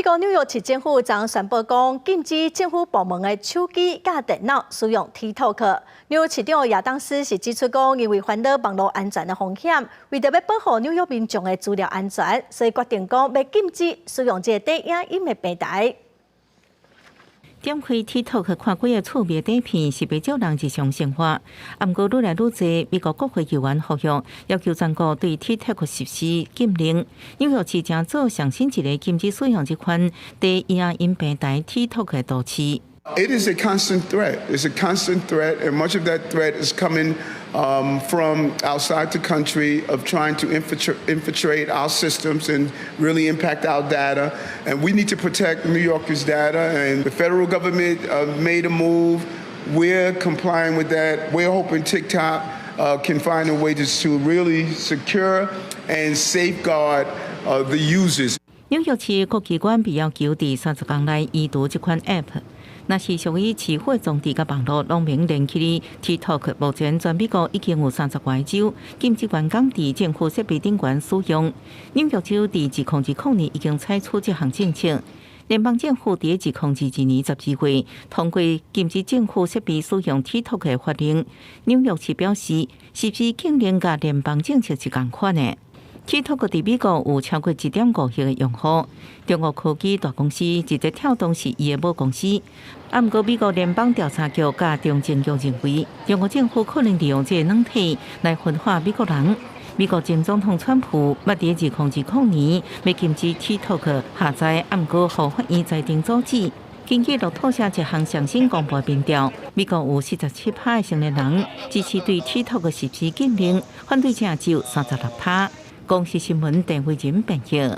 美國紐約市政府昨宣布講，禁止政府部門的手機佮電腦使用 TikTok。紐約市長亞當斯是指出講，因為煩惱網路安全的風險，為著欲保護紐約民眾的資料安全，所以決定講欲禁止使用這個短影音的平台。點開 TikTok 看幾个趣味短片是袂少人日常生活，啊，毋過愈來愈濟美國國會議員呼籲，要求全國對 TikTok 實施禁令。紐約市正做上新一个禁止使用這款短影音平台 TikTok 的都市。 It is a constant threat. It's a constant threat, and much of that threat is coming from outside the country of trying to infiltrate our systems and really impact our data. And we need to protect New Yorkers' data. And the federal government made a move. We're complying with that. We're hoping TikTok can find a way to really secure and safeguard the users. 紐約市各機關被要求佇30工內移除這款 App。若是屬於市府裝置佮網路攏免連起的 TikTok，目前全美國已經有30外州禁止員工佇政府設備頂懸使用。紐約州佇2020年已經採取這項政策。聯邦政府佇2022年12月通過禁止政府設備使用 TikTok 的法令。紐約市表示，實施禁令佮聯邦政策是仝款的。TikTok 佇美國有超過1.5億个用戶，中國科技大公司字節跳動是伊的母公司。啊，毋過美國聯邦調查局佮中情局認為，中國政府可能利用這个軟體來分化美國人。美國前總統川普捌佇2020年欲禁止 TikTok 下載，啊，毋過予法院裁定阻止。根據路透社一項上新公布民調，美國有47%的成年人支持對 TikTok 實施禁令，反對者只有36%。公視新聞鄧慧仁編譯。